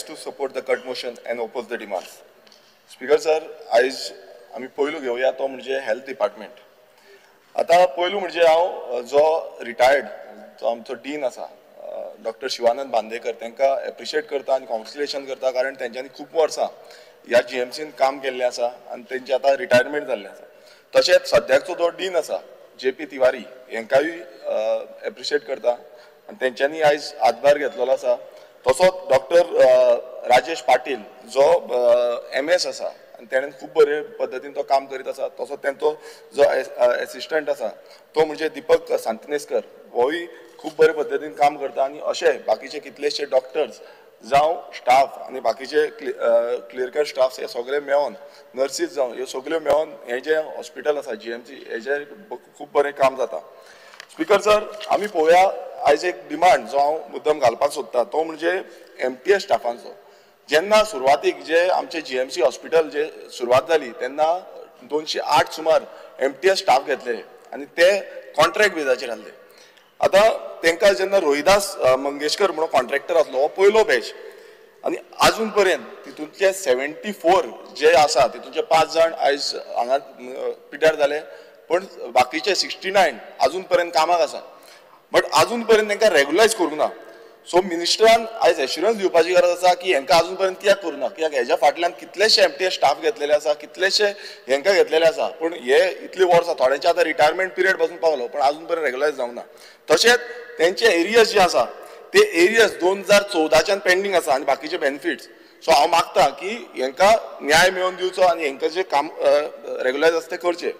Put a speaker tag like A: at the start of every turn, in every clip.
A: to support the cut motion and oppose the demands. Speaker sir, आयज आमी पयलू घेवया तो म्हणजे हेल्थ डिपार्टमेंट. आतां पयलू म्हणजे हांव जो रिटायर्ड जो आमचो डीन आसा डॉक्टर शिवानंद बांदेकर तांकां एप्रिशिएट करता आनी कॉंग्रेच्युलेशन करता, कारण तेंच्यांनी खूब वर्सां ह्या जीएमसीन काम केल्लें आसा आनी तेंचें आतां रिटायरमेंट जाल्लें आसा. तशेंच सद्याचो जो डीन आसा जे पी तिवारी हेंकांय एप्रिशिएट करता आनी तेंच्यांनी आयज हातभार घेतलेलो आसा. तसोच डॉक्टर राजेश पाटील जो एम एस आसा आनी तेणें खूब बरे पद्दतीन तो काम करीत आसा. तसोच तेंचो जो एसिस्टंट आसा तो म्हणजे दीपक सांतिनेस्कर होय खूब बरे पद्दतीन काम करता. आनी अशे बाकीचे कितलेशे डॉक्टर्स जावं स्टाफ आनी बाकीचे क्लियरकल स्टाफ हे सगळे मेळोन, नर्सीस जावं, ह्यो सगळ्यो मेळोन हें जें हॉस्पिटल आसा जीएमसी हेजें खूब बरें काम जाता. स्पीकर सर, आमी पळोवया आयज एक डिमांड जो हांव मुद्दम घालपाक सोदता तो म्हणजे एमटीएस स्टाफांचो. जेन्ना सुरवातीक जे आमचे जीएमसी हॉस्पिटल जे सुरवात जाली तेन्ना 208 सुमार एमटीएस स्टाफ घेतले आनी ते कॉन्ट्रॅक्ट बेजाचेर आसले. आतां तांकां जेन्ना रोहिदास मंगेशकर म्हणून कॉन्ट्रॅक्टर आसलो हो पयलो बॅच आनी आजून पर्यंत तितूंतले 74 जे आसा तितूंतले 5 जाण आयज हांगा पिड्ड्यार जाले, पण बाकीचे 69 आजून पर्यंत कामाक आसा, बट आजून पर्यंत तांकां रेगुलायज करूंक ना. सो मिनिस्टरान आयज एश्युरन्स दिवपाची गरज आसा की हेंकां आजून पर्यंत कित्याक करूं ना, कित्याक हेज्या फाटल्यान कितलेशे एमटीएस स्टाफ घेतलेले आसा, कितलेशे हेंकां घेतलेले आसा, पूण हे इतली वर्सां थोड्यांचे आतां रिटायरमेंट पिरियड पासून पावलो पण आजून पर्यंत रेगुलायज जावंक ना. तशेंच तेंचे एरियज जे आसा ते एरियज 2014च्यान पेंडींग आसा आनी बाकीचे बेनिफिट्स. सो हांव मागता की हेंकां न्याय मेळोवन दिवचो आनी हेंकां जे काम रेगुलायज आसा तें करचें.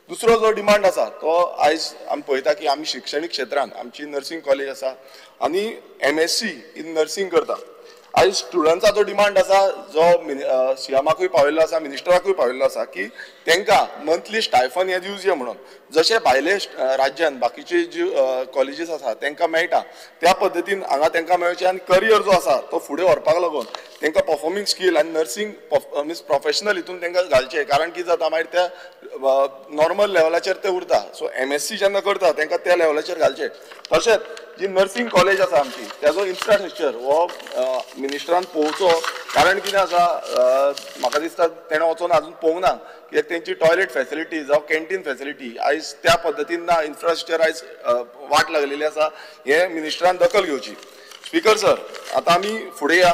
A: दुसरो जो डिमांड आसा तो आयज आमी पळयता की आमी शिक्षणीक क्षेत्रान आमची नर्सींग कॉलेज आसा आनी एमएससी इन नर्सींग करता. आयज स्टुडंट्साचो डिमांड आसा जो सीएमाकूय पावयल्लो आसा, मिनिस्टराकूय पावयल्लो आसा की तांकां मंथली स्टायफन हें दिवचें म्हणून, जशें भायले राज्यान बाकीचे जी कॉलेजीस आसा तांकां मेळटा त्या पद्दतीन हांगा तांकां मेळचें आनी करियर जो आसा तो फुडें व्हरपाक लागून तांकां परफॉर्मींग स्कील आनी नर्सींग मिन्स प्रोफेशनल हितून तांकां घालचें, कारण कितें जाता मागीर त्या नॉर्मल लेवलाचेर ते उरता. सो एमएससी जेन्ना करता तांकां त्या लेवलाचेर घालचें. तशेंच जी नर्सींग कॉलेज आसा आमची तेजो इन्फ्रास्ट्रक्चर हो मिनिस्टरान पळोवचो, कारण कितें आसा म्हाका दिसता तेणें वचोन आजून पळोवंक ना कित्याक तेंची टॉयलेट फॅसिलिटी जावं कॅन्टीन फॅसिलिटी आयज त्या पद्दतीन ना, इन्फ्रास्ट्रक्चर आयज वाट लागलेली आसा, हें मिनिस्टरान दखल घेवची. स्पीकर सर, आतां आमी फुडें या.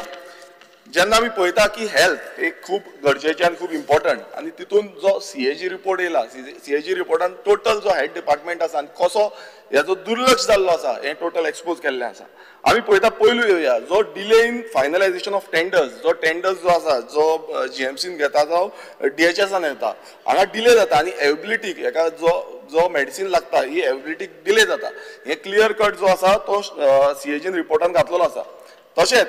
A: जेन्ना आमी पळयता की हेल्थ एक खूब गरजेचें आनी खूब इम्पॉर्टंट आनी तितून जो सीएजी रिपोर्ट येयला, सीएजी रिपोर्टान टोटल जो हेल्थ डिपार्टमेंट आसा आनी कसो हेजो दुर्लक्ष जाल्लो आसा हें टोटल एक्सपोज केल्लें आसा. आमी पळयता पयलू येवया जो delay in finalization of tenders, जो टेंडर्स जो आसा जो जीएमसीन घेता जावं डीएचएसान घेता हांगा डिले जाता आनी एवेबिलिटीक हेका जो जो मेडिसीन लागता ही एवेबिलिटीक डिले जाता, हें क्लियर कट जो आसा तो सीएजीन रिपोर्टान घातलेलो आसा. तशेंच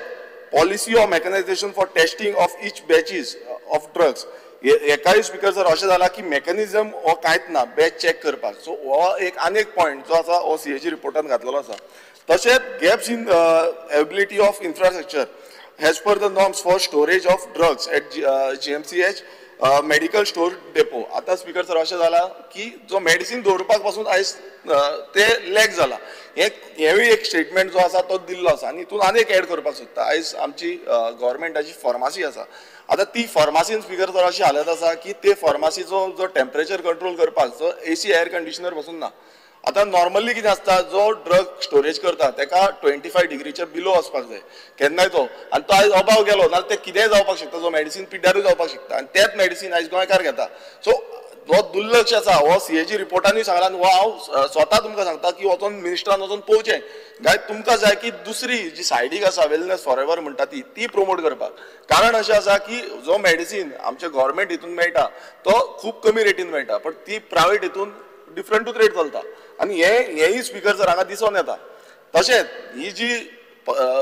A: policy of mechanization for testing of each batches of drugs, एकाय स्पीकर सर अशें जालां की मेकॅनिजम हो कांयच ना बॅच चॅक करपाक. सो हो एक आनी एक पॉयंट जो आसा हो सीएजी रिपोर्टान घातलेलो आसा. तशेंच gaps in availability of infrastructure as per the norms for storage of drugs at GMCH medical store depot. आतां स्पीकर सर अशें जालां की जो मेडिसीन दवरपाक पासून आयज ते लॅक जाला, हेंवूय एक स्टेटमेंट जो आसा तो दिल्लो आसा. आनी हितून आनी एक एड करपाक सोदता, आयज आमची गव्हर्मेंटाची फार्मासी आसा, आतां ती फार्मासीन स्पीकर सर अशी हालत आसा की ते फार्मासीचो जो टेम्परेचर कंट्रोल करपाक जो एसी एयर कंडिशनर पासून ना. आतां नॉर्मली कितें आसता जो ड्रग स्टोरेज करता तेका 25 डिग्रीच्या बिलो वचपाक जाय केन्नाय तो, आनी तो आयज अभाव गेलो नाल्यार तें कितेंय जावपाक शकता, जो मेडिसीन पिड्ड्यारूय जावपाक शकता आनी तेंच मेडिसीन आयज गोंयकार घेता. सो जो दुर्लक्ष आसा हो सीएजी रिपोर्टानूय सांगला आनी हो हांव स्वता तुमकां सांगता की वचोन मिनिस्टरान वचोन पळोवचें काय तुमकां जाय की दुसरी जी सायडीक आसा वेलनेस फॉर एवर म्हणटा ती ती प्रोमोट करपाक, कारण अशें आसा की जो मेडिसीन आमच्या गव्हर्मेंट हितून मेळटा तो खूब कमी रेटीन मेळटा, पण ती प्रायवेट हितून डिफरंटूच रेट चलता आनी हेंय स्पीकर सर हांगा दिसून येता. तशेंच ही जी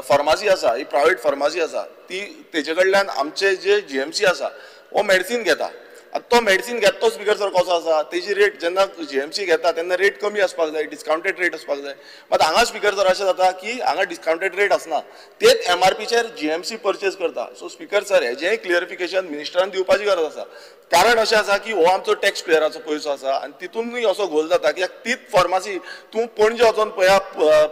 A: फार्मासी आसा ही प्रायवेट फार्मासी आसा ती तेजे कडल्यान आमचे जे जीएमसी आसा हो मेडिसीन घेता. आतां तो मेडिसीन घेता तो स्पीकर सर कसो आसा, तेजी रेट जेन्ना जीएमसी घेता तेन्ना रेट कमी आसपाक जाय, डिस्कावंटेड रेट आसपाक जाय. मात हांगा स्पीकर सर अशें जाता की हांगा डिस्कावंटेड रेट आसना, तेच एमआरपीचेर जीएमसी परचेज करता. सो स्पीकर सर हेजेंय क्लियरिफिकेशन मिनिस्टरान दिवपाची गरज आसा. कारण अशें आसा की हो आमचो टॅक्स पेयराचो पयसो आसा आनी तितूनय असो घोल जाता की तीच फार्मासी तूं पणजे वचोन पळया,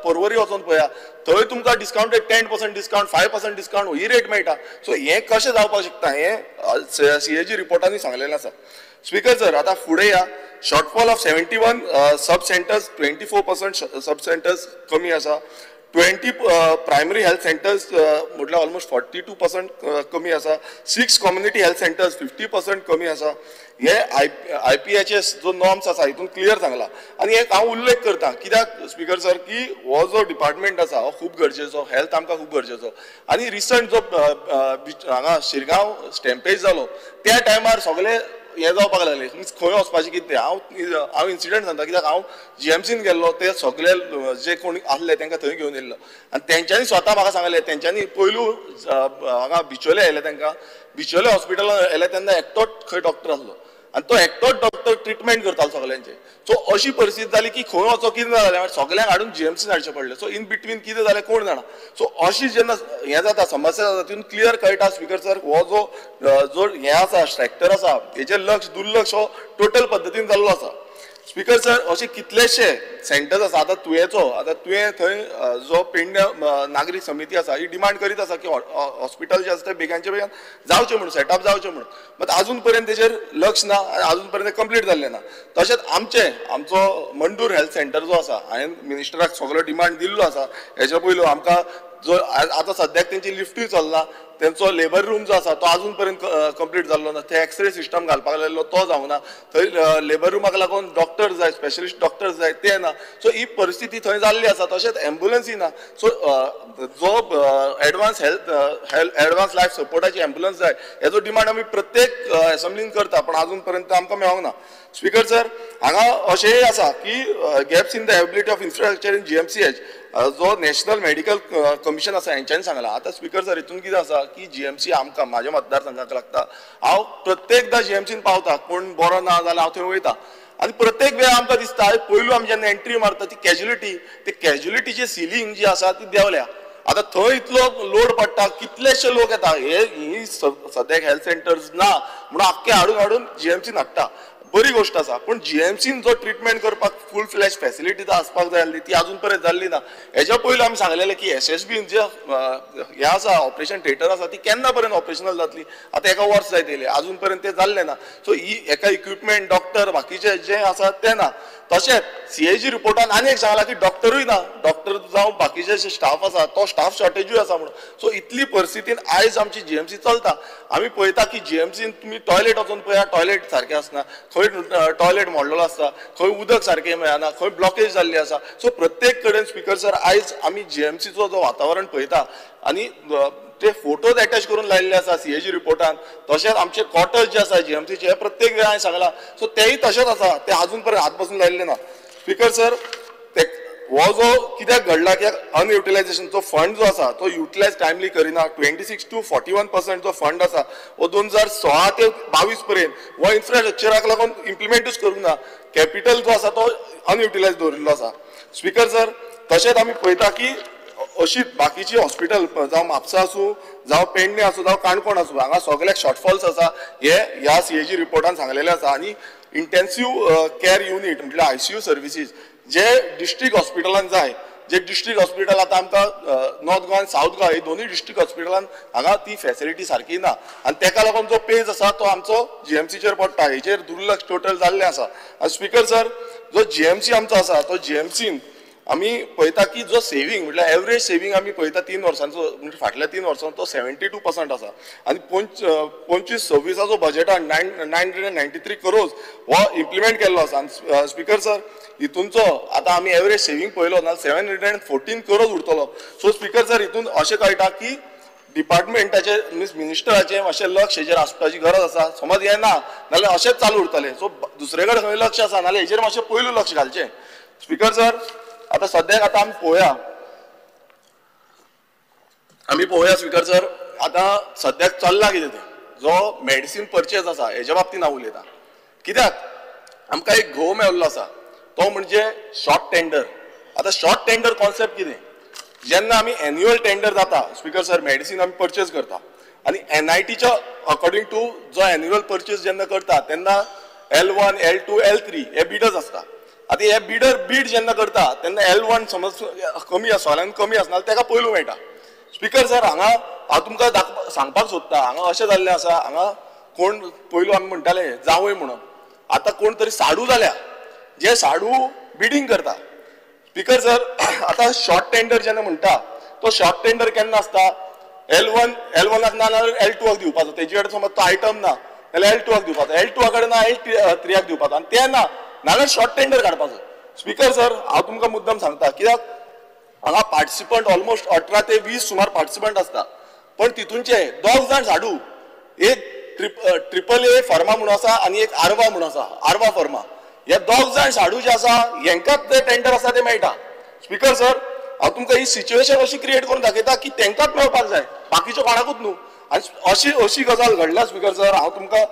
A: पर्वरी वचोन पळया, थंय तुमकां डिस्कावंटेड 10% डिस्कावंट, 5% डिस्कावंट ही रेट मेळटा. सो हें कशें जावपाक शकता हें सीएजी रिपोर्टांनी सांगलेलें आसा. स्पीकर सर आतां फुडें या, shortfall of 71 sub centres, 24% sub centres कमी आसा. 20 प्रायमरी हेल्थ सेंटर्स म्हटल्यार ऑलमोस्ट 42% कमी आसा. 6 कम्युनिटी हेल्थ सेंटर्स 50% कमी आसा. हे IPHS जो नॉर्म्स आसा हितून क्लियर सांगला. आनी एक हांव उल्लेख करता कित्याक स्पीकर सर की हो जो डिपार्टमेंट आसा हो खूब गरजेचो, हेल्थ आमकां खूब गरजेचो. आनी रिसंट जो हांगा शिरगांव स्टॅम्पेज जालो त्या टायमार सगळे हें जावपाक लागलें, मीन्स खंय वचपाचें कितें तें. हांव इन्सिडंट सांगता कित्याक हांव जीएमसीन गेल्लो, ते सगळे जे कोण आसले तांकां थंय घेवन येयल्लो आनी तेंच्यांनी स्वता म्हाका सांगलें, तेंच्यांनी पयलू हांगा बिचोले आयले, तांकां बिचोले हॉस्पिटलान आयले तेन्ना एकटोच खंय डॉक्टर आसलो आनी तो एकटोच डॉक्टर ट्रिटमेंट करतालो सगळ्यांचे. सो अशी परिस्थिती जाली की खंय वचो कितें जालें, सगळ्यांक हाडून जीएमसीन हाडचें पडलें. सो इन बिटवीन कितें जालें कोण जाणा. सो अशी जेन्ना हें जाता, समस्या जाता, तितून क्लियर कळटा स्पीकर सर हो जो जो हें आसा स्ट्रक्चर आसा हेजेर लक्ष दुर्लक्ष हो टोटल पद्दतीन जाल्लो आसा. स्पीकर सर अशे कितलेशे सेंटर्स आसा. आतां तुयेचो, आतां तुयें थंय जो पेडण्या नागरीक समिती आसा ही डिमांड करीत आसा की हॉस्पिटल जे आसा तें बेगानचे बेगान जावचें म्हणून, सेटअप जावचें म्हणून, मात आजून पर्यंत तेजेर लक्ष ना आनी आजून पर्यंत कंप्लीट जाल्लें ना. तशेंच आमचें आमचो मंडूर हेल्थ सेंटर जो आसा, हांवें मिनिस्टराक सगळो डिमांड दिल्लो आसा हेच्या पयलू. आमकां जो आतां सद्याक तेंची लिफ्टूय चलना, तेंचो लेबर रूम जो आसा तो आजून पर्यंत कंप्लीट जाल्लो ना, थंय एक्सरे सिस्टम घालपाक लायल्लो तो जावना, थंय लेबर रुमाक लागून डॉक्टर जाय, स्पेशलिस्ट डॉक्टर जाय ते ना. सो ही परिस्थिती थंय जाल्ली आसा. तशेंच एम्बुलन्सूय ना. सो जो एडवान्स हेल्थ एडवान्स लायफ सपोर्टाची एम्बुलन्स जाय हेजो डिमांड आमी प्रत्येक एसेंब्लीन करता, पण आजून पर्यंत आमकां मेळोंक ना. स्पीकर सर हांगा अशेंय आसा की gaps in the availability of infrastructure in GMCH जो नॅशनल मेडिकल कमिशन आसा हेंच्यांनी सांगलां. आतां स्पीकर सर हितून कितें आसा की जीएमसी आमकां म्हाज्या मतदारसंघाक लागता, हांव प्रत्येकदां जीएमसीन पावता, कोण बरो ना जाल्यार हांव थंय वयता आनी प्रत्येक वेळा आमकां दिसता पयलू आमी जेन्ना एंट्री मारता ती कॅज्युलिटी, ते कॅज्युलिटीची सिलींग जी आसा ती देंवल्या. आतां थंय इतलो लोड पडटा, कितलेशे लोक येता, हे ही सद्याक हेल्थ सेंटर्स ना म्हणून आख्खे हाडून हाडून जीएमसीन हाडटा, बरी गोश्ट आसा. पूण जीएमसीन जो ट्रिटमेंट करपाक फूल फ्लॅश फॅसिलिटी आसपाक जाय आसली ती आजून पर्यंत जाल्ली ना. हेच्या पयलू आमी सांगलेलें की एसएसबीन जे हें आसा ऑपरेशन थिएटर आसा ती केन्ना पर्यंत ऑपरेशनल जातली, आतां एका वर्स जायत येयलें आजून पर्यंत तें जाल्लें ना. सो ही एका इक्विपमेंट डॉक्टर बाकीचे जे आसा ते ना. तशेंच सीएजी रिपोर्टान आनी एक सांगलां की डॉक्टरूय ना, डॉक्टर जावं बाकीचे जे स्टाफ आसा तो स्टाफ शॉर्टेजूय आसा म्हणून. सो इतली परिस्थितीन आयज आमची जीएमसी चलता. आमी पळयता की जीएमसीन तुमी टॉयलेट वचून पळया, टॉयलेट सारकें आसना, खंय टॉयलेट मोडलेलो आसता, खंय उदक सारकें मेळना, खंय ब्लॉकेज जाल्ली आसा. सो प्रत्येक कडेन स्पीकर सर आयज आमी जीएमसीचो जो वातावरण पळयता आनी ते फोटोज एटॅच करून लायिल्ले आसा सीएजी रिपोर्टान, तशेंच आमचे क्वॉर्टर्स जे आसा जीएमसीचे हे प्रत्येक वेळा हांवें सांगलां, सो तेय तशेंच आसा, ते आजून पर्यंत हात बसून लायिल्ले ना. स्पीकर सर ते हो जो कित्याक घडला की अनयुटिलायझेशन जो फंड जो आसा तो युटिलायज टायमली करिना. 26 to 41% जो फंड आसा हो 2016 ते 22 पर्यंत हो इन्फ्रास्ट्रक्चराक लागून इम्प्लिमेंटूच करूंक ना, कॅपिटल जो आसा तो अनयुटिलायज दवरिल्लो आसा. स्पीकर सर तशेंच आमी पळयता की अशी बाकीची हॉस्पिटल जावं म्हापसा आसूं, जावं पेडणे आसूं, जावं काणकोण आसूं, हांगा सगळ्याक शॉर्टफॉल्स आसा हे ह्या सीएजी रिपोर्टान सांगलेलें आसा. आनी इंटेन्सीव केअर युनीट म्हटल्यार आयसीयू सर्विसीस जे डिस्ट्रिक्ट हॉस्पिटलान जाय, जे डिस्ट्रिक्ट हॉस्पिटल आतां आमकां नॉर्थ गोवा आनी सावथ गोवा हे दोनूय डिस्ट्रिक्ट हॉस्पिटलान हांगा ती फॅसिलिटी सारकी ना आनी तेका लागून जो पेज आसा तो आमचो जीएमसीचेर पडटा, हेचेर दुर्लक्ष टोटल जाल्लें आसा. आनी स्पीकर सर जो जीएमसी आमचो आसा तो जीएमसीन आमी पळयता की जो सेवींग म्हटल्यार एवरेज सेवींग आमी पळयता 3 वर्सांचो म्हणजे फाटल्या 3 वर्सांचो तो 72% आसा आनी 25-26 बजेटान 993 करोज हो इम्प्लिमेंट केल्लो आसा. आनी स्पीकर सर हितूनचो आतां आमी एवरेज सेवींग पळयलो ना 714 करोज उरतलो. सो स्पीकर सर हितून अशें कळटा की डिपार्टमेंटाचे मिन्स मिनिस्टराचें मातशें लक्ष हेजेर आसपाची गरज आसा. समज हें ना नाल्यार अशेंच चालू उरतलें. सो दुसरे कडेन खंय लक्ष आसा नाल्यार हेजेर मातशें पयलू लक्ष घालचें. स्पीकर सर आतां सद्याक आतां आमी पळोवया, स्पीकर सर आतां सद्याक चल्लां कितें तें, जो मेडिसीन परचेज आसा हेज्या बाबतीन हांव उलयतां. कित्याक आमकां एक घोव मेळिल्लो आसा तो म्हणजे शॉर्ट टेंडर. आतां शॉर्ट टेंडर कॉन्सेप्ट कितें, जेन्ना आमी एन्युअल टेंडर जाता स्पीकर सर, मेडिसीन आमी परचेज करता आनी एनआयटीच्या अकॉर्डिंग टू जो एन्युअल परचेज जेन्ना करता तेन्ना L1, L2, L3 हे बिडर्स आसता. आतां हे बिडर बीड जेन्ना करता तेन्ना L1 समज कमी आसलो कमी आसना ताका पयलू मेळटा. स्पीकर सर, हांगा हांव तुमकां सांगपाक सोदता, हांगा अशें जाल्लें आसा, हांगा कोण पयलू आमी म्हणटाले जावय म्हणून, आतां कोण तरी साडू जाल्या जे साडू बिडींग करता. स्पीकर सर, आतां शॉर्ट टेंडर जेन्ना म्हणटा तो शॉर्ट टेंडर केन्ना आसता, L1 ना जाल्यार L2 दिवपाचो, तेजे कडेन समज तो आयटम ना जाल्यार L2 दिवपाचो, L2 कडेन ना L3 दिवपाचो आनी ते ना नाजाल्यार शॉर्ट टेंडर काडपाचो. स्पीकर सर, हांव तुमकां मुद्दम सांगता कित्याक हांगा पार्टिसिपंट ऑलमोस्ट 18 ते 20 सुमार पार्टिसिपंट आसता, पण तितूनचे 2 जाण साडू, एक ट्रिपल ए फार्मा म्हणून आसा आनी एक आरवा म्हणून आसा, आरवा फार्मा, हे 2 जाण साडू जे आसा हेंकाच ते टेंडर आसा ते मेळटा. स्पीकर सर, हांव तुमकां ही सिच्युएशन अशी क्रिएट करून दाखयता की तेंकाच मेळपाक जाय, बाकीच्यो कोणाकूच न्हू. आनी अशी अशी गजाल घडल्या स्पीकर सर. हांव तुमकां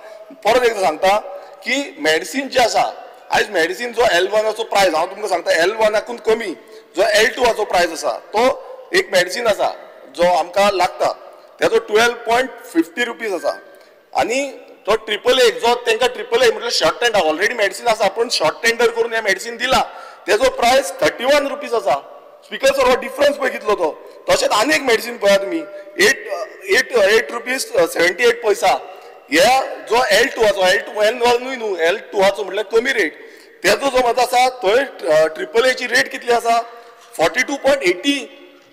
A: परत एकदां सांगता की मेडिसीन जे आसा आयज मेडिसीन जो L1 प्रायस, हांव तुमकां सांगता L1 कमी जो L2 प्रायस आसा तो एक मेडिसीन आसा जो आमकां लागता तेजो 12.50 रुपीज आसा आनी तो ट्रिपल ए जो तांकां ट्रिपल ए म्हटल्यार शॉर्ट टेंडर ऑलरेडी मेडिसीन आसा पूण शॉर्ट टेंडर करून हें मेडिसीन दिला तेजो प्रायस 31 रुपीज आसा. स्पीकर सर, हो डिफरन्स पळय कितलो तो. तशेंच आनी एक मेडिसीन पळया तुमी 8 रुपीज 78 पैसा, ह्या जो L2 L2 L1 न्हू न्हू L2 म्हटल्यार कमी रेट, तेजो जो मत आसा थंय ट्रिपल एची रेट कितली आसा 42.80,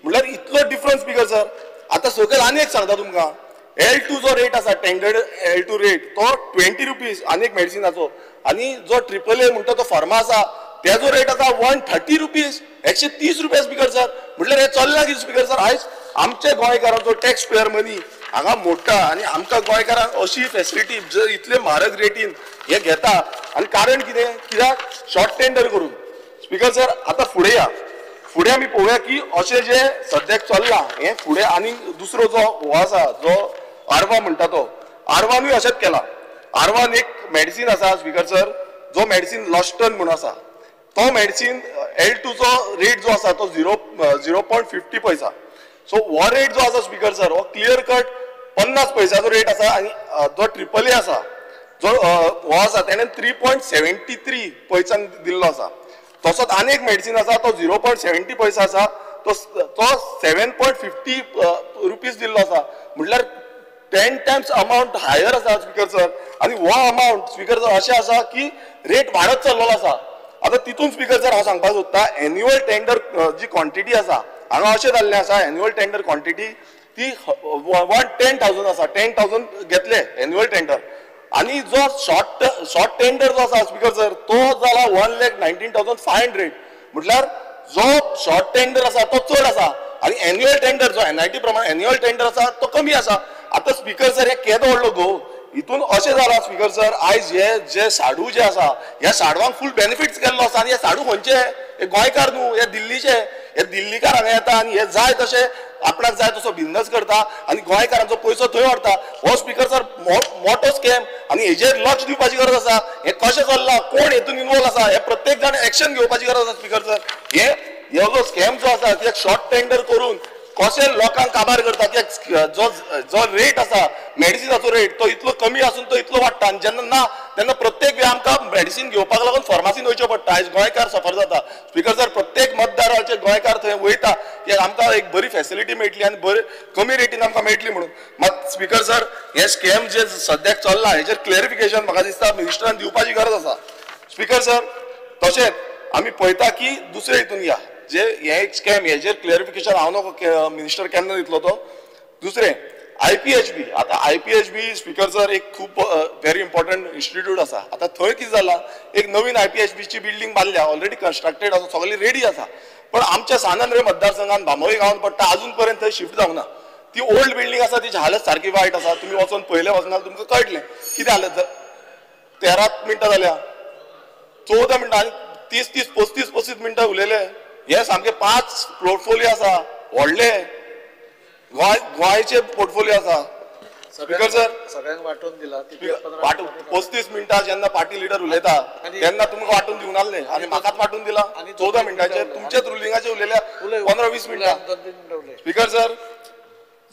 A: म्हटल्यार इतलो डिफरन्स स्पीकर सर. आतां सकयल आनी एक सांगता तुमकां, L2 जो रेट आसा टेंडर्ड L2 rate तो 20 रुपीज आनी एक मेडिसिनाचो, आनी जो ट्रिपल ए म्हणटा तो फार्मा आसा तेजो रेट आसा 130 रुपीज, 130 रुपया स्पीकर सर. म्हटल्यार हें चल्लां कितें स्पीकर सर? आयज आमचे गोंयकारांचो टॅक्स पेयर मनी हांगा मोडटा आनी आमकां गोंयकारांक अशी फेसिलिटी जर इतले म्हारग रेटीन हे घेता आनी कारण कितें, कित्याक शॉर्ट टेंडर करून. स्पीकर सर, आतां फुडें या, फुडें आमी पळोवया की अशें जें सद्याक चल्लां हें फुडें आनी दुसरो जो हो आसा जो आरवा म्हणटा तो आरवानूय अशेंच केलां. आरवान एक मेडिसीन आसा स्पीकर सर, जो मेडिसीन लॉस्टन म्हणून आसा, तो मेडिसीन L2 rate जो आसा तो 0.50 पैसा. सो हो रेट जो आसा स्पीकर सर हो क्लियर कट 50 पैशाचो रेट आसा आनी जो ट्रिपल ए आसा जो हो आसा तेणें 3.73 पैशांक दिल्लो आसा. तसोच आनी एक मेडिसीन आसा तो 0.70 पैसा आसा तो 7.50 रुपीज दिल्लो आसा, म्हटल्यार 10 टायम्स अमावंट हायर आसा स्पीकर सर. आनी हो अमावंट स्पीकर सर अशें आसा की रेट वाडत चल्लेलो आसा. आतां तितून स्पीकर सर हांव सांगपाक सोदता एन्युअल टेंडर जी क्वॉन्टिटी आसा हांगा अशें जाल्लें आसा, एन्युअल टेंडर क्वॉन्टिटी ती 10,000 आसा, 10,000 घेतले एन्युअल टेंडर, आनी जो शॉर्ट टेंडर जो आसा स्पीकर सर तो जाला 1,19,500, म्हटल्यार जो शॉर्ट टेंडर आसा तो चड आसा आनी एन्युअल टेंडर जो एनआयटी प्रमाण एन्युअल टेंडर आसा तो कमी आसा. आतां स्पीकर सर हे केदो व्हडलो घोव हितून अशें जालां स्पीकर सर, आयज हे जे साडू जे आसा ह्या साडवांक फूल बेनिफिट्स केल्लो आसा आनी हे साडू खंयचे, हे गोंयकार न्हू, हे दिल्लीचे, हे दिल्लीकार हांगा येता आनी हे जाय तशे आपणाक जाय तसो बिजनस करता आनी गोंयकारांचो पयसो थंय व्हरता. हो स्पीकर सर मोटो स्कॅम आनी हेजेर लक्ष दिवपाची गरज आसा. हें कशें चल्लां, कोण हेतून इनवॉल्व आसा, हे प्रत्येक जाण एक्शन घेवपाची गरज आसा स्पीकर सर. हे जो स्कॅम जो आसा कित्याक शॉर्ट टेंडर करून कशें लोकांक काबार करता, कित्याक जो जो रेट आसा मेडिसिनाचो रेट तो इतलो कमी आसून तो इतलो वाडटा आनी जेन्ना ना तेन्ना प्रत्येक वेळा आमकां मेडिसीन घेवपाक लागून फार्मासीन वयचें पडटा. आयज गोंयकार सफर जाता स्पीकर सर, प्रत्येक मतदाराचे गोंयकार थंय वयता की आमकां एक बरी फेसिलिटी मेळटली आनी बरी कमी रेटीन आमकां मेळटली म्हणून. मात स्पीकर सर हे स्कॅम जे सद्याक चल्लां हेजेर क्लॅरिफिकेशन म्हाका दिसता मिनिस्टरान दिवपाची गरज आसा स्पीकर सर. तशेंच आमी पळयता की दुसरे हितून या जे हे एक स्कॅम हेजेर क्लॅरिफिकेशन हांव नको मिनिस्टर केन्ना दितलो तो. दुसरें IPHB, आतां IPHB speaker sir एक खूब व्हेरी इम्पॉर्टंट इन्स्टिट्यूट आसा. आतां थंय कितें जालां, एक नवीन IPHBची बिल्डींग बांदल्या, ऑलरेडी कन्स्ट्रक्टेड आसा, सगळी रेडी आसा, पण आमच्या सान आंद्रे मतदारसंघात बांबोळी गांवांत पडटा आजून पर्यंत थंय शिफ्ट जावंक ना. ती ओल्ड बिल्डींग आसा, तिची हालत सारकी वायट आसा. तुमी वचोन पयले वचना तुमकां कळटलें कितें हालत. 13 मिनटां जाल्या, 14 मिनटां आनी 30 30 35 35 मिनटां उलयले. हे सामके 5 पोर्टफोलियो आसा व्हडले, गोंयचे पोर्टफोलियो आसा. स्पीकर सर,
B: सगळ्यांक वांटून दिला.
A: 35 मिनटां जेन्ना पार्टी लिडर उलयता तेन्ना तुमकां वांटून दिवंक नासलें आनी म्हाकाच वांटून दिला. 14 मिनटांचेर तुमचेच रुलिंगाचेर उलयल्या 15-20 मिनटां. स्पीकर सर,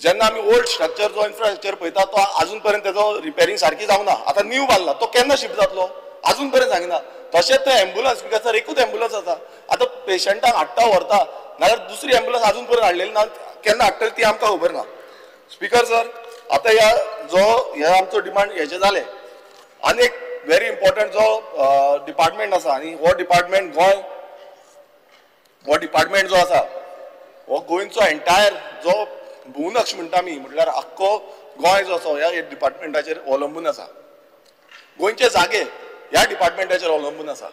A: जेन्ना आमी ओल्ड स्ट्रक्चर जो इन्फ्रास्ट्रक्चर पळयता तो आजून पर्यंत तेजो रिपेरींग सारकी जावना. आतां न्यू बांदला तो केन्ना शिफ्ट जातलो आजून पर्यंत सांगिना. तशेंच ते एम्बुलन्स, स्पीकर सर, एकूच एम्बुलन्स आसा. आतां पेशंटाक हाडटा व्हरता नाल्यार दुसरी एम्बुलन्स आजून पर्यंत हाडलेली ना, केन्ना हाडटली ती आमकां खबर ना. स्पीकर सर, आतां ह्या जो हे आमचो डिमांड हेजे जाले. आनी एक वेरी इम्पॉर्टंट जो डिपार्टमेंट आसा आनी हो डिपार्टमेंट गोंय, हो डिपार्टमेंट जो आसा हो गोंयचो एंटायर जो भुवनक्ष म्हणटा आमी, म्हटल्यार आख्खो गोंय जो आसा ह्या डिपार्टमेंटाचेर अवलंबून आसा. गोंयचे जागे ह्या डिपार्टमेंटाचेर अवलंबून आसा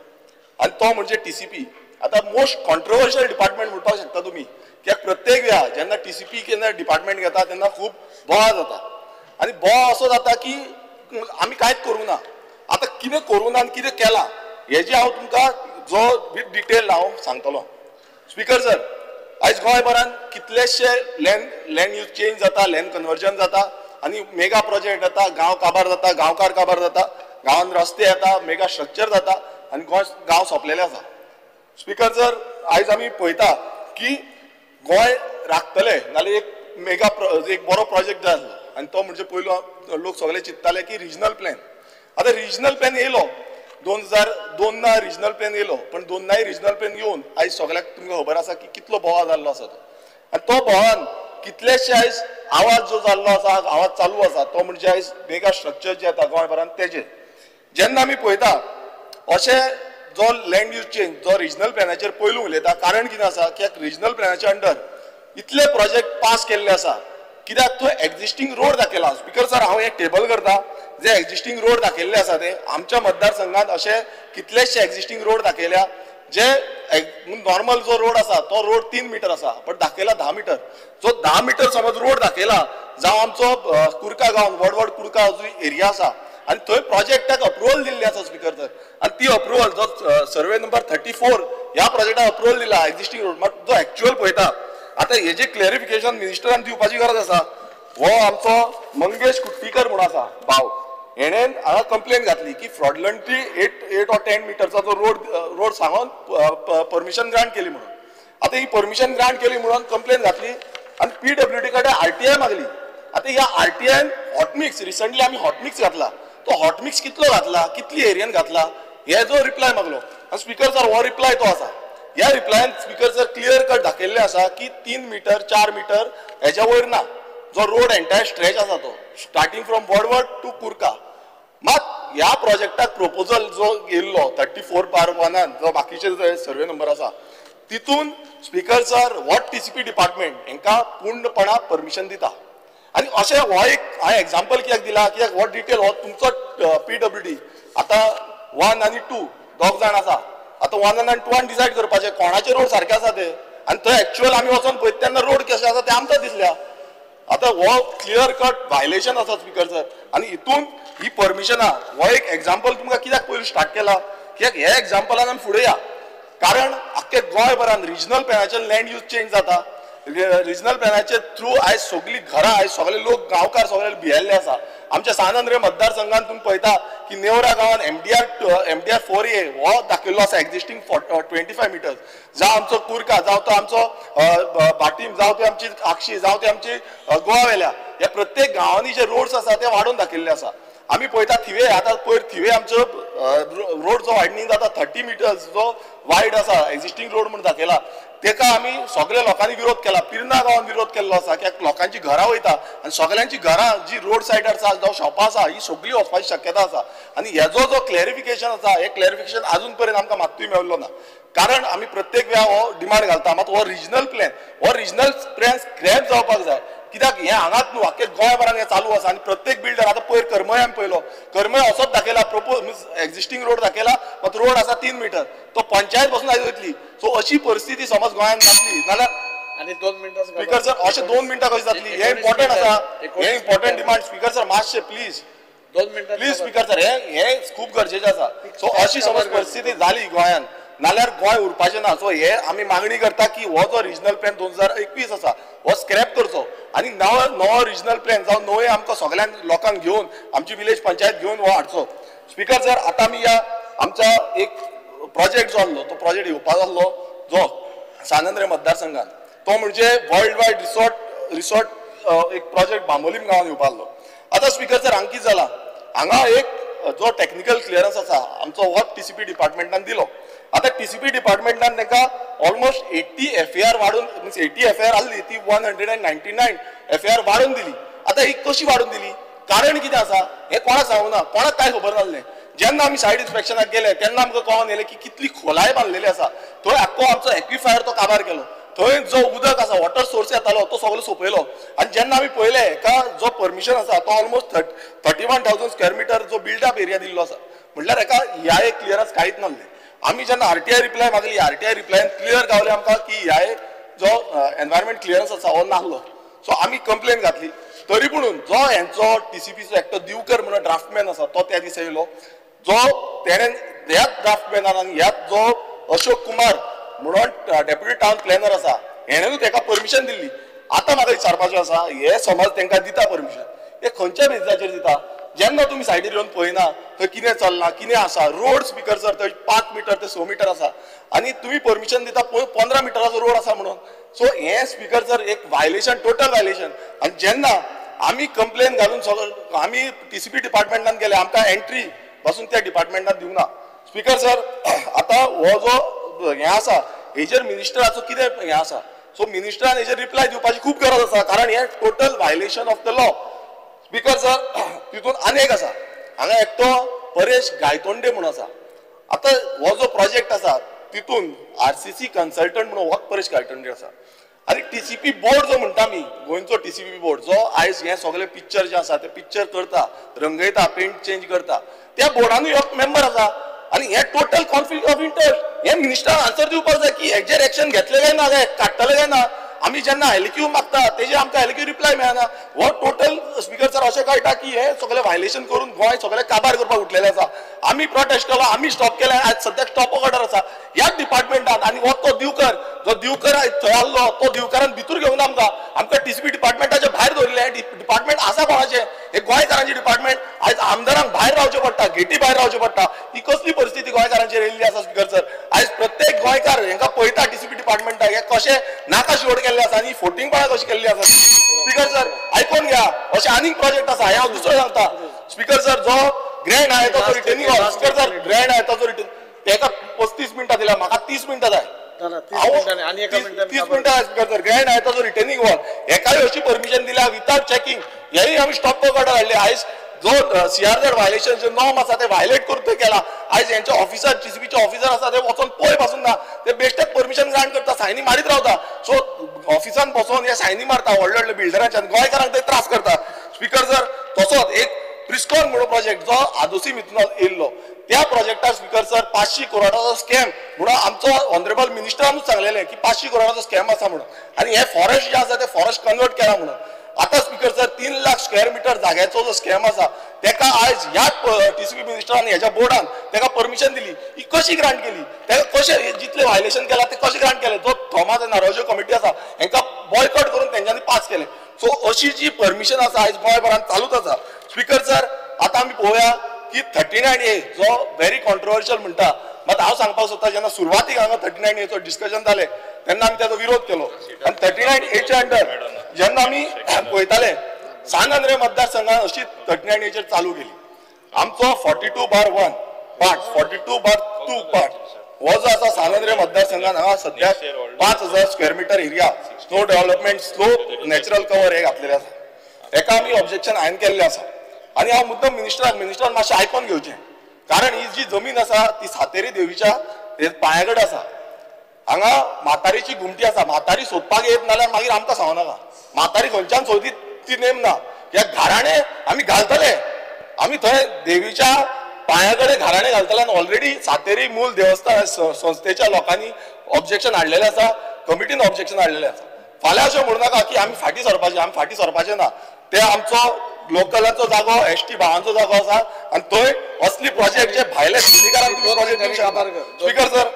A: आनी तो म्हणजे TCP. आतां मोस्ट कॉन्ट्रोवर्शियल डिपार्टमेंट म्हणपाक शकता तुमी, कित्याक प्रत्येक वेळा जेन्ना TCP केन्ना डिपार्टमेंट घेता तेन्ना खूब बोवाळ जाता आनी बोवाळ असो जाता की आमी कांयच करूं ना. आतां कितें करूं ना आनी कितें केलां हेजें हांव तुमकां जो विथ डिटेल हांव सांगतलो. स्पीकर सर, आयज गोंयभरान कितलेशे लँड यूज चेंज जाता, लँड कन्वर्जन जाता आनी मेगा प्रोजेक्ट जाता, गांव काबार जाता, गांवकार काबार जाता, गांवान रस्ते येता, मेगा स्ट्रक्चर जाता आनी गोंय गांव सोंपलेले आसा. स्पीकर सर, आयज आमी पळयता की गोंय राखतले नाल्यार एक मेगा एक बरो प्रोजेक्ट जाय आसलो आनी तो म्हणजे पयलो लोक सगळे चिंत्ताले की रिजनल प्लॅन. आतां रिजनल प्लॅन येयलो 2002 रिजनल प्लॅन येयलो, पण 2002 रिजनल प्लॅन येवन आयज सगळ्याक तुमकां खबर आसा की कितलो बोवाळ जाल्लो आसा तो. आनी तो बोवाळान कितलेशे आयज आवाज जो जाल्लो आसा, आवाज चालू आसा तो म्हणजे आयज मेगा स्ट्रक्चर जे येता गोंयभरान तेजे. जेन्ना आमी पळयता अशें जो लँड यूज चेंज जो रिजनल प्लॅनाचेर पयलू उलयता, कारण कितें आसा की रिजनल प्लॅनाच्या अंडर इतले प्रोजेक्ट पास केल्ले आसा, कित्याक तो एक्झिस्टींग रोड दाखयला. स्पीकर सर, हांव एक टेबल करता जे एक्झिस्टींग रोड दाखयल्ले आसा ते आमच्या मतदारसंघात अशे कितलेशे एक्झिस्टींग रोड दाखयल्या जे नॉर्मल जो रोड आसा तो रोड 3 मिटर आसा पण दाखयला 10 मिटर. जो 10 मिटर समज रोड दाखयला जावं आमचो कुर्का गांव, वडवड कुर्का जो एरिया आसा आनी थंय प्रोजेक्टाक अप्रुवल दिल्ली आसा स्पीकर सर. आनी ती अप्रुवल जो सर्वे नंबर 34 ह्या प्रोजेक्टाक अप्रुवल दिला एक्झिस्टींग रोड, मात जो एक्च्युअल पळयता आतां हेजें क्लॅरिफिकेशन मिनिस्टरान दिवपाची गरज आसा. हो आमचो मंगेश कुट्टीकर म्हूण आसा भाव, हेणेन हांगा कंप्लेन घातली की फ्रॉडलंटली 8 or 10 मिटरचा जो रोड सांगून परमिशन ग्रांट केली म्हणून. आतां ही परमिशन ग्रांट केली म्हणून कंप्लेन घातली आनी PWD कडेन RTI मागली. आतां ह्या RTI hot mix recently आमी हॉटमिक्स घातला, तो हॉटमिक्स कितलो घातला, कितली एरियन घातला हे जो रिप्लाय मागलो. आनी स्पीकर सर, हो रिप्लाय तो आसा, ह्या रिप्लायन स्पीकर सर क्लियर कट दाखयल्लें आसा की 3 मिटर 4 मिटर हेच्या वयर ना जो रोड एंटायर स्ट्रेच आसा तो starting from Wadvad to Curca. मात ह्या प्रोजेक्टाक प्रपोजल जो येयल्लो 34/1 जो बाकीचे सर्वे नंबर आसा तितून स्पीकर सर हो TCP department हेंकां पूर्णपणान परमिशन दिता. आनी अशें हो एक हांवें एग्जाम्पल कित्याक दिला, कित्याक हो डिटेल हो तुमचो PWD आतां 1 आनी 2 दोग जाण आसा, आतां 1 आनी 2 डिसायड करपाचें कोणाचे रोड सारके आसा ते आनी थंय एक्च्युअल आमी वचोन पळयता तेन्ना रोड कशे आसा ते आमकां दिसल्या. आतां हो क्लियर कट व्हायलेशन आसा स्पीकर सर. आनी हितून ही परमिशनां हो एक एग्जाम्पल तुमकां कित्याक पयलू स्टार्ट केला, कित्याक हे एग्जाम्पलान आमी फुडें या, कारण आख्खे गोंयभरान रिजनल प्लॅनाचेर लँड यूज चेंज जाता. रिजनल प्लॅनाचे थ्रू आयज सगळीं घरां, आयज सगळे लोक गांवकार सगळे भियेल्ले आसा. आमच्या सान आंद्रे मतदारसंघात तुमी पळयता की नेवरा गांवान MDR 4A हो दाखयल्लो आसा एक्झिस्टींग 25 मिटर्स. जावं आमचो कुर्का, जावं तो आमचो भाटीम, जावं ती आमची आक्षी, जावं ती आमची गोवा वेल्या, ह्या प्रत्येक गांवांनी जे रोड्स आसा ते वाडोवन दाखयल्ले आसा. आमी पळयता थिवे, आतां पयर थिवे आमचो रोड जो वायडनींग जाता 30 मिटर्स जो वायड आसा एक्झिस्टींग रोड म्हूण दाखयला, तेका आमी सगळे लोकांनी विरोध केला. पिर्ना गांवान विरोध केल्लो आसा कित्याक लोकांची घरां वयता आनी सगळ्यांची घरां जी रोड सायडार आसा जावं शॉपां आसा ही सगळी वचपाची शक्यता आसा. आनी हेजो जो क्लॅरिफिकेशन आसा हे क्लॅरिफिकेशन आजून पर्यंत आमकां मात्तूय मेळ्ळो ना, कारण आमी प्रत्येक वेळा हो डिमांड घालता. मात हो रिजनल प्लॅन, हो रिजनल प्लॅन स्क्रॅप जावपाक जाय, कित्याक हें हांगाच न्हू आख्खे गोंयभरान हें चालू आसा. आनी प्रत्येक बिल्डर आतां पयर करमय आमी पळयलो, करमय असोच दाखयला प्रपोज मिन्स एक्झिस्टींग रोड दाखयला, मात रोड आसा 3 मिटर, तो पंचायत बसून आयज वयतली. सो अशी परिस्थिती समज गोंयांत जातली नाल्यार
B: आनी 2 मिनटां
A: स्पीकर सर अशें 2 मिनटां कशी जातली, हें इम्पॉर्टंट आसा, हें इम्पॉर्टंट डिमांड. स्पीकर सर मातशें प्लीज
B: 2 मिनटां
A: प्लीज स्पीकर सर, हें खूब गरजेचें आसा. सो अशी समज परिस्थिती जाली गोंयांत नाल्यार गोंय उरपाचें ना. सो हे आमी मागणी करता की हो जो रिजनल प्लॅन 2021 आसा हो स्क्रॅप करचो आनी नवो रिजनल प्लॅन जावं नवे आमकां सगळ्यांक लोकांक घेवन आमची विलेज पंचायत घेवन हो हाडचो. स्पीकर सर, आतां आमी ह्या आमच्या एक प्रोजेक्ट जो आसलो तो प्रोजेक्ट येवपाचो आसलो जो सांत आंद्रे मतदारसंघात, तो म्हणजे वर्ल्ड वायड रिसॉर्ट एक प्रोजेक्ट बांबोलीम गांवांत येवपा आसलो. आतां स्पीकर सर हांगा कितें जाला, हांगा एक जो टॅक्निकल क्लियरन्स आसा आमचो हो टीसीपी डिपार्टमेंटान दिलो. आतां टीसीपी डिपार्टमेंटान तांकां ऑलमोस्ट 80 FAR वाडून, मिन्स 80 FAR आसली ती 199 FAR वाडून दिली. आतां ही कशी वाडून दिली, कारण कितें आसा हें कोणाक सांगूना, कोणाक कांय खबर नासलें. जेन्ना आमी सायड इन्स्पेक्शनाक गेले तेन्ना आमकां कळोन येयलें की कितली खोलाय बांदलेली आसा. थंय आख्खो आमचो एक्विफायर तो काबार केलो, थंय जो उदक आसा वॉटर सोर्स येतालो तो सगळो सोंपयलो. आनी जेन्ना आमी पळयलें हेका जो परमिशन आसा तो ऑलमोस्ट 31,000 स्क्वेअर मिटर जो बिल्डअप एरिया दिल्लो आसा, म्हटल्यार हेका ह्या एक क्लियरन्स कांयच नासलें. आमी जेन्ना आरटीआय रिप्लाय मागली, आरटीआय रिप्लायन क्लियर गावले आमकां की ह्या जो एनवायरमेंट क्लियरन्स आसा हो नासलो. सो आमी कंप्लेन घातली, तरी पुणून जो हेंचो टीसीपीचो एकटो दिवकर म्हणून ड्राफ्टमॅन आसा तो त्या दिसा येयलो, जो तेणें ह्याच ड्राफ्टमॅनान आनी ह्याच जो अशोक कुमार म्हणून डेप्युटी टावन प्लॅनर आसा हेणेनूच तेका परमिशन दिल्ली. आतां म्हाका विचारपाचें आसा, हे समज तेंकां दिता परमिशन, हे खंयच्या बेजिसाचेर दिता? जेन्ना तुमी सायडीर येवन पळयना थंय कितें चल्लां कितें आसा, रोड स्पीकर सर थंय 5 मिटर ते 6 मिटर आसा आनी तुमी परमिशन दिता 15 मिटराचो रोड आसा म्हणून. सो हें स्पीकर सर एक व्हायलेशन, टोटल व्हायलेशन. आनी जेन्ना आमी कंप्लेन घालून सगळो आमी टीसीपी डिपार्टमेंटान गेले, आमकां एंट्री पासून त्या डिपार्टमेंटान दिवंक ना. स्पीकर सर, आतां हो जो हें आसा हेजेर मिनिस्टराचो कितें हें आसा, सो मिनिस्टरान हेजेर रिप्लाय दिवपाची खूब गरज आसा, कारण हें total violation of the law. Speaker sir, तितून आनी एक आसा, हांगा एकटो परेश गायतोंडे म्हणून आसा. आतां हो जो प्रोजेक्ट आसा तितून आरसीसी कन्सल्टंट म्हणून हो परेश गायतोंडे आसा आनी टीसीपी बोर्ड जो म्हणटा आमी, गोंयचो टीसीपी बोर्ड जो आयज हें सगळें पिक्चर जें आसा तें पिक्चर करता, रंगयता, पेंट चेंज करता, त्या बोर्डानूय एक मेंबर आसा. आनी हें टोटल कॉन्फ्लिक्ट ऑफ इंटरेस्ट. हें मिनिस्टरान आन्सर दिवपाक जाय की हेजेर एक्शन घेतलें काय ना, काय काडटलें काय ना. आमी जेन्ना एलक्यू मागता तेजेर आमकां एलक्यू रिप्लाय मेळना. हो टोटल स्पीकर सर अशें कळटा की हे सगळें व्हायलेशन करून गोंय सगळें काबार करपाक उठलेलें आसा. आमी प्रोटेस्ट केलो, आमी स्टॉप केलें, आयज सद्याक स्टॉप ऑर्डर आसा ह्याच डिपार्टमेंटान. आनी हो तो दिवकर, जो दिवकर आयज थंय आसलो तो दिवकरान भितर घेवन आमकां आमकां टीसीपी डिपार्टमेंटाच्या भायर दवरिल्लें. डिपार्टमेंट आसा कोणाचें? हे गोंयकारांचें डिपार्टमेंट. आयज आमदारांक भायर रावचें पडटा, गेटी भायर रावचें पडटा. ही कसली परिस्थिती गोंयकारांचेर येयल्ली आसा स्पीकर सर? आयज प्रत्येक गोंयकार हेंकां पळयता टीसीपी डिपार्टमेंटाक हे कशें नाका शिवड केल्ले आसा आनी फोटिंगपणां कशी केल्ली आसा. स्पीकर सर आयकोन घ्या, अशें आनीक प्रोजेक्ट आसा हें हांव दुसरो सांगता. स्पीकर सर, जो ग्रँड आयताचो returning hall, speaker sir grand आयताचो रिटर्न तेका 35 मिनटां दिल्या, म्हाका 30 मिनटां जाय. 30 मिनटां स्पीकर सर. ग्रँड आयताचो रिटर्निंग हॉल हेकाय अशी परमिशन दिल्या विथआउट चॅकिंग, हेय आमी स्टॉप ऑर्डर हाडले. आयज जो सीआरझेड व्हायलेशन जे नॉर्म आसा ते व्हायलेट करून ते केला. आयज हेंचे ऑफिसर, टीसीपीचे ऑफिसर आसा ते वचोन पळय पासून ना, ते बेश्टेच परमिशन ग्रांट करता, सायनी मारीत रावता. सो ऑफिसान बसोन हे सायनी मारता व्हडले व्हडले बिल्डरांच्या, गोंयकारांक ते त्रास करता. स्पीकर सर, तसोच एक प्रिस्कॉन म्हणून प्रोजेक्ट जो आदोसी मिथून येयल्लो, त्या प्रोजेक्टार स्पीकर सर 500 करोडाचो स्कॅम म्हणून आमचो ऑनरेबल मिनिस्टरानूच सांगलेलें की 500 करोडाचो स्कॅम आसा म्हणून. आनी हे फॉरेस्ट जे आसा ते फॉरेस्ट कन्वर्ट केला म्हणून. आतां speaker sir 3 lakh square metre जाग्याचो जो स्कॅम आसा तेका आयज ह्याच टीसीपी मिनिस्टरान हेज्या बोर्डान तेका परमिशन दिली. ही कशी ग्रांट केली? तेका कशें जितलें व्हायलेशन केलां तें कशें ग्रांट केलें? जो थॉमास नारोजो कमिटी आसा हेंकां बॉयकॉट करून तेंच्यांनी पास केलें. सो अशी जी परमिशन आसा आयज गोंयभरान चालूच आसा. स्पीकर सर, आतां आमी पळोवया की 39A जो व्हेरी कॉन्ट्रोवर्शियल म्हणटा, मात हांव सांगपाक सोदता जेन्ना सुरवातीक हांगा 39Aचो डिस्कशन जालें तेन्ना आमी ताचो विरोध केलो. आनी 39Aच्या अंडर जेन्ना आमी पळयताले सांत आंद्रे मतदारसंघान अशी 39Aचेर चालू केली. आमचो 42/1 पार्ट, 42/2 पार्ट हो जो आसा सांत आंद्रे मतदारसंघान हांगा सद्याक 5000 square metre area slow development, slow natural cover हे घातलेलें आसा. हेका आमी ऑब्जेक्शन हांवें केल्लें आसा. आनी हांव मुद्दम मिनिस्टरान मातशें आयकोन घेवचें, कारण ही जी जमीन आसा ती सातेरी देवीच्या पांया कडेन आसा. हांगा म्हातारीची घुमटी आसा, म्हातारी सोदपाक येत नाल्यार मागीर आमकां सांगू नाका. म्हातारी खंयच्यान सोदीत ती नेम ना. ह्या घाराणे आमी घालतले, आमी थंय देवीच्या पांया कडेन घाराणे घालतले. आनी ऑलरेडी सातेरी मूल देवस्थान संस्थेच्या लोकांनी ऑब्जेक्शन हाडलेलें आसा, कमिटीन ऑब्जेक्शन हाडलेलें आसा. फाल्यां अशें म्हणू नाका की आमी फाटीं सरपाचें, आमी फाटीं सरपाचें ना. ते आमचो लोकलाचो जागो एसटी भावांचो जागो आसा आनी थंय असली प्रोजेक्ट जे भायले दिल्लीकारांक. स्पीकर सर,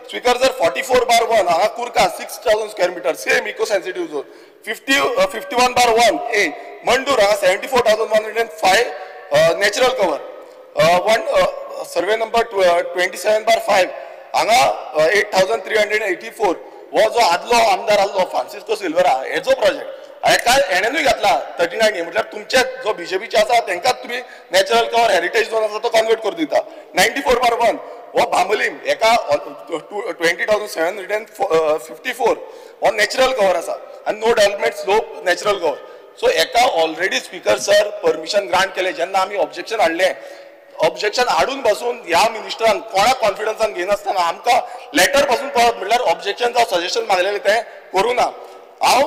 A: स्पीकर सर 44/1 हांगा कुर्का 6,000 square metre same eco sensitive zone. 51/1 A Mandur हांगा 74,105 natural cover. Survey number 27/5 हांगा 8,384 हो जो आदलो आमदार आसलो फ्रांसिस्को सिल्वेरा हेजो प्रोजेक्ट हेका हेणेनूय घातला 39 ए. म्हटल्यार तुमचे जो बीजेपीचे आसा तेंकाच तुमी नॅचरल कवर हेरिटेज झोन आसा तो कन्वर्ट करून दिता. 94/1 हो बांबोलीम हेका 20,754 हो नॅचरल कवर आसा आनी no development slope natural cover. So हेका already speaker sir permission grant केलें. जेन्ना आमी ऑब्जेक्शन हाडलें, ऑब्जेक्शन हाडून बसून ह्या मिनिस्टरान कोणाक कॉन्फिडन्सान घेनासतना आमकां लेटर पासून परत म्हणल्यार ऑब्जेक्शन जावं सजेशन मागलेलें तें करूं ना. हांव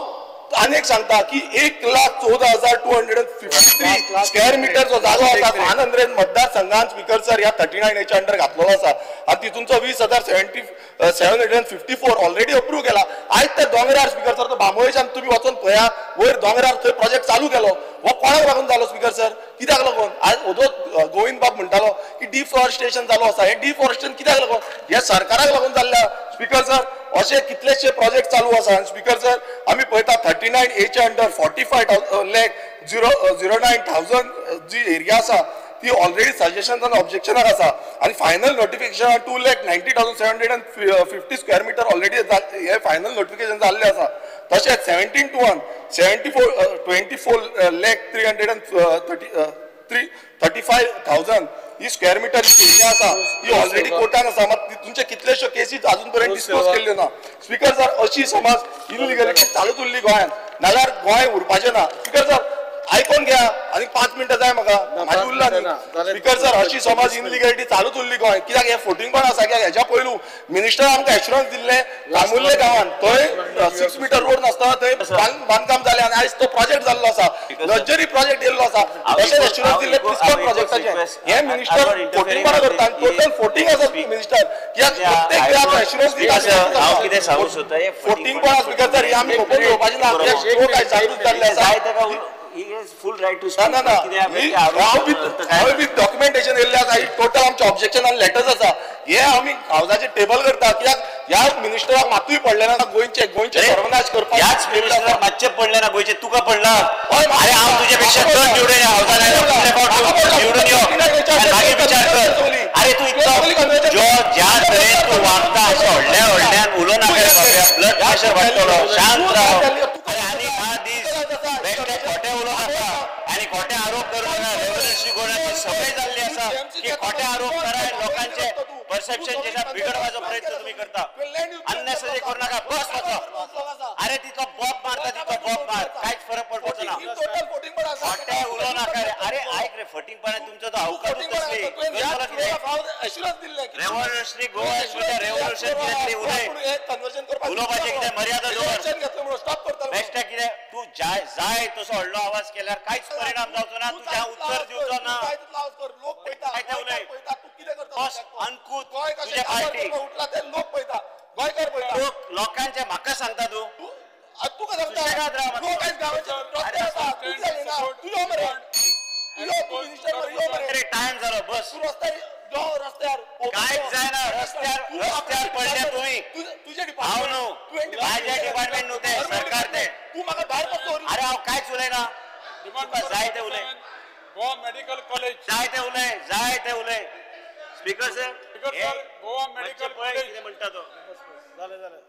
A: आनी एक सांगता की 1,14,253 स्क्वेअर मिटर जो जागो आसा 500 मतदारसंघान स्पीकर सर ह्या 39 एच्या अंडर घातलेलो आसा आनी तितूनचो 20,754 ऑलरेडी अप्रूव केला. आयज त्या दोंगरार स्पीकर सर तो बांबोळेच्यान तुमी वचोन पळया वयर दोंगरार थंय प्रोजेक्ट चालू केलो. हो कोणाक लागून जालो स्पीकर सर? कित्याक लागून? आयज ओदो गोविंद बाब म्हणटालो की डिफॉरेस्टेशन चालू आसा. हें डिफॉरेस्टेशन कित्याक लागून? हे सरकाराक लागून जाल्लें स्पीकर सर. अशे कितलेशे प्रोजेक्ट चालू आसा. आनी स्पीकर सर आमी पळयता 39 एच्या अंडर 45,09,000 जी एरिया आसा ती ऑलरेडी सजेशन आनी ऑब्जेक्शनाक आसा आनी final notification 2,90,750 square metre already हे फायनल नोटिफिकेशन जाल्लें आसा. तशेंच 17/1 24,335,000 ही स्क्वेअर मिटर एरिया आसा ही ऑलरेडी कोर्टान आसा. मात तुमचे कितलेशो केसीस अजून पर्यंत डिस्पोज केल्ल्यो ना. स्पीकर सर अशी समाज इलिगलिटी चालूच उरली गोंयांत नाल्यार गोंय उरपाचें ना. स्पीकर सर आयकोन घ्या आनी 5 मिनटां जाय म्हाका म्हाजी उरला न्ही. स्पीकर सर अशी समाज इनलिगलिटी चालूच उरली गोंय कित्याक हें फोटिंगपण आसा. कित्याक हेज्या पयलू मिनिस्टर आमकां एश्युरन्स दिल्लें लांबुल्ले गांवांत थंय 6 मिटर रोड नासतना थंय बांदकाम जालें आनी आयज तो प्रोजेक्ट जाल्लो आसा, लक्झरी प्रोजेक्ट येयल्लो आसा. तशेंच एश्युरन्स दिल्लें प्रिस्कॉन प्रोजेक्टाचें. हें मिनिस्टर फोटिंगपणां करता आनी टोटल फोटिंग आसा मिनिस्टर कित्याक प्रत्येक वेळार एश्युरन्स दिता. फोटिंगपणां स्पीकर सर हे आमी खबर घेवपाचें ना. लोक आयज जागृत जाल्ले आसा.
C: He has full right to speak.
A: ना ना हांव विथ डॉक्युमेंटेशन येयल्लें आसा. टोटल आमचे ऑब्जेक्शन आनी लेटर्स आसा. हे आमी हावजाचेर टेबल करता कित्याक ह्या मिनिस्टराक मातूय पडलें ना गोंयचे गोंयचे सर्वनाश करपाक.
C: ह्याच मिनिस्टराक मातशें पडलें ना गोंयचे. तुका पडला? अरे हांव तुजे पेक्षा चड निवडून हावजान आयला, निवडून यो मागीर विचार कर. अरे तूं इतलो जो ज्या तरेन तूं वागता अशें व्हडल्या व्हडल्यान उलोवं नाका रे बाबा, ब्लड प्रेशर वाडटलो. शांत राव. आनी हा दीस बेश्टे खोटे उलोवं नाका आनी खोटे आरोप करूं नाका. रेव्होल्युशनरी गोवाची सवय जाल्ली आसा की खोटे आरोप करा लोकांचे परसेप्शन जें बिगडपाचो प्रयत्न तुमी करता. अननेसेसरी करूं नाका. बस वचो. अरे तितलो बॉब मारता तितलो बॉब मार, कांयच फरक पडपाचो ना. खोटे उलोवं नाका रे. अरे आयक रे, फटींगपणा तुमचो तो अवकाशूच आसली. रेव्होल्युशनरी गोवा म्हणल्यार रेव्होल्युशन कितें तरी उलय, उलोवपाचें कितें मर्यादा दवर. बेश्टें कितें तूं जाय तसो व्हडलो आवाज केल्यार कांयच परिणाम जावचो ना. तुजें हांव उत्तर दिवचो ना. काय तें उलय बस अनकूत तुजे पार्टी लोक लोकांचे म्हाका सांगता तूं. टायम जालो बस. कांयच जायना. रस्त्यार रस्त्यार पडले तुमी. हांव न्हू, म्हाजें डिपार्टमेंट न्हू तें, सरकार तें. अरे हांव कांयच उलयना. तुका जाय तें उलय,
D: गोवा मेडिकल कॉलेज
C: जाय तें उलय, जाय तें उलय. Speaker sir,
D: Goa medical college
C: कितें म्हणटा तो.
B: जालें जालें.